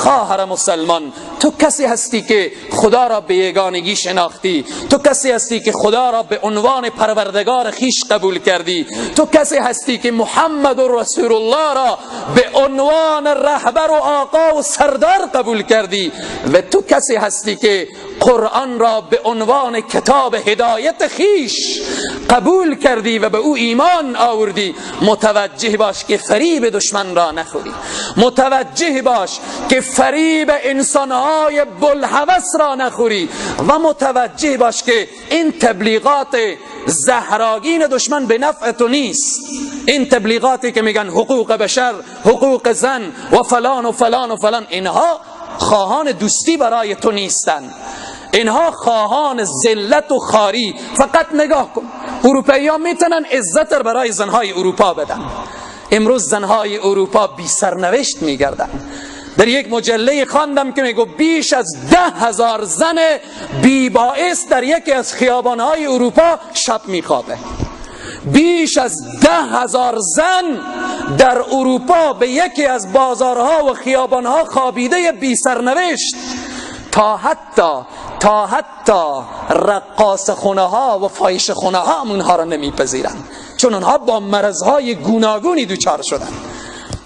خواهر مسلمان، تو کسی هستی که خدا را به یگانگی شناختی، تو کسی هستی که خدا را به عنوان پروردگار خیش قبول کردی، تو کسی هستی که محمد رسول الله را به عنوان رهبر و آقا و سردار قبول کردی، و تو کسی هستی که قرآن را به عنوان کتاب هدایت خیش قبول کردی و به او ایمان آوردی. متوجه باش که فریب دشمن را نخوری، متوجه باش که فریب انسانهای بلهوس را نخوری، و متوجه باش که این تبلیغات زهراگین دشمن به نفع تو نیست. این تبلیغاتی که میگن حقوق بشر، حقوق زن و فلان و فلان و فلان، اینها خواهان دوستی برای تو نیستن، اینها خواهان ذلت و خاری. فقط نگاه کن، اروپایی ها میتونن عزت برای زنهای اروپا بدن. امروز زنهای اروپا بی سرنوشت میگردن. در یک مجله خواندم که میگو بیش از 10,000 زن بی باعث در یکی از خیابانهای اروپا شب میخوابه. بیش از 10,000 زن در اروپا به یکی از بازارها و خیابانها خوابیده بی سرنوشت، تا حتی رقاص خونه ها و فاحشه خونه ها هم اونها را نمیپذیرن، چون اونها با مرضهای گوناگونی دوچار شدن،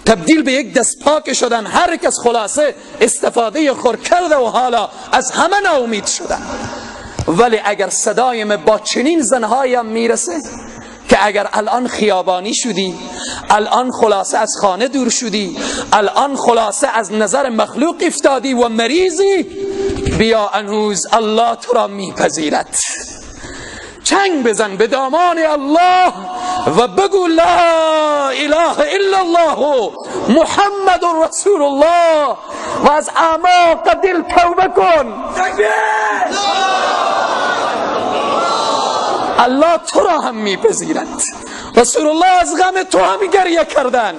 تبدیل به یک دست پاک شدن. هر کس خلاصه استفاده خور کرده و حالا از همه ناامید شدن. ولی اگر صدایم با چنین زنهایم میرسه که اگر الان خیابانی شدی، الان خلاصه از خانه دور شدی، الان خلاصه از نظر مخلوق افتادی و مریضی، بیا انوز الله تو را میپذیرد. چنگ بزن به دامان الله و بگو لا اله الا الله محمد رسول الله و از اعماق دل توبه کن. الله تو را هم میپذیرد. رسول الله از غم تو هم گریه کردن.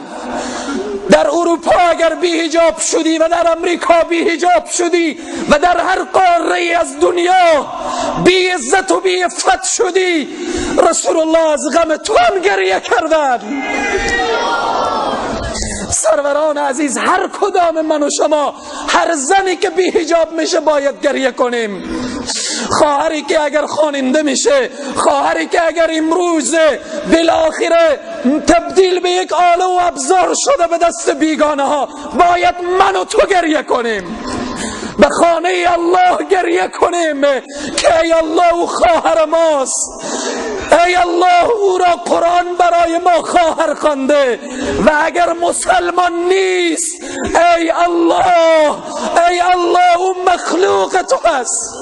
در اروپا اگر بی حجاب شدی و در امریکا بی حجاب شدی و در هر قاره از دنیا بی عزت و بی عفت شدی، رسول الله از غم تو هم گریه کردن. سروران عزیز، هر کدام من و شما، هر زنی که بی حجاب میشه باید گریه کنیم. خواهری که اگر خواننده میشه، خواهری که اگر امروز بالاخره تبدیل به یک آله و ابزار شده به دست بیگانه ها، باید من و تو گریه کنیم، به خانه الله گریه کنیم که ای الله او خواهر ماست، ای الله او را قرآن برای ما خواهر خوانده و اگر مسلمان نیست، ای الله، ای الله او مخلوق تو است.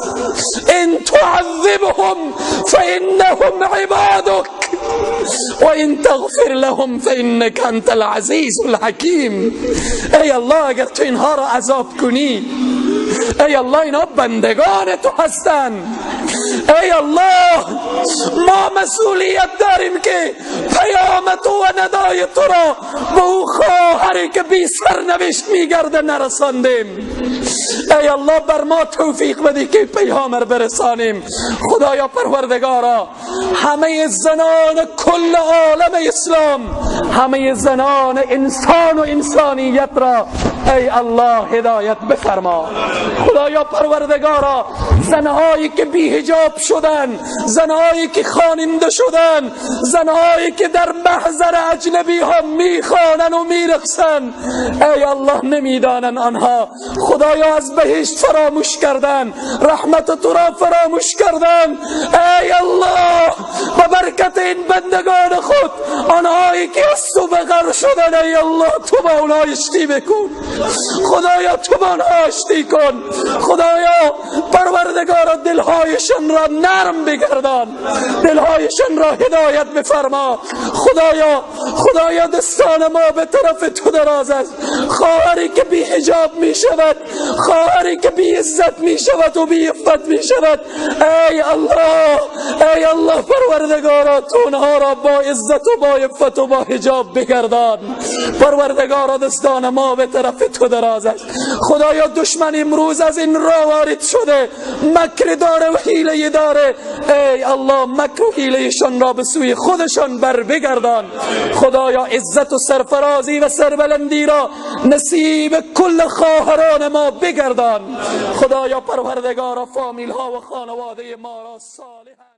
ان تعذبهم فانهم عبادك وان تغفر لهم فانك انت العزیز الحکیم. ای الله اگر تو اینها را عذاب کنی، ای الله اینا بندگان تو هستن. ای الله ما مسئولیت داریم که پیام تو و ندای تو را به او خواهری که بی سرنوشت میگرده نرساندیم. ای الله بر ما توفیق بدی که پیام را برسانیم. خدایا پروردگارا، همه زنان کل عالم اسلام، همه زنان انسان و انسانیت را ای الله هدایت بفرما. خدایا پروردگارا، زنهایی که بی حجاب شدن، زنهایی که خواننده شدن، زنهایی که در محضر اجنبی ها میخوانن و میرقصن، ای الله نمیدانن آنها. خدایا از بهشت فراموش کردن، رحمت تو را فراموش کردن. ای الله به برکت این بندگان خود، آنهایی که از تو بغر شدن، ای الله تو با اونها آشتی بکن. خدایا تو با آنها آشتی کن. خدایا پروردگارا دلهایشان را نرم بگردان، دلهایشان را هدایت بفرما. خدایا، خدایا دستان ما به طرف تو دراز است. خواهری که بی حجاب می شود، خواهری که بی عزت می شود و بی عفت می شود، ای الله، ای الله پروردگارا تو آنها را با عزت و با عفت و با حجاب بگردان. پروردگارا دستان ما به طرف تو دراز است. خدایا دشمن امروز از این راه وارد شده، مکر داره و حیله داره. ای الله مکر و حیلهشان را به سوی خودشان بر بگردان. خدایا عزت و سرفرازی و سربلندی را نصیب کل خواهران ما بگردان. خدایا پروردگارا فامیل ها و خانواده ما را صالح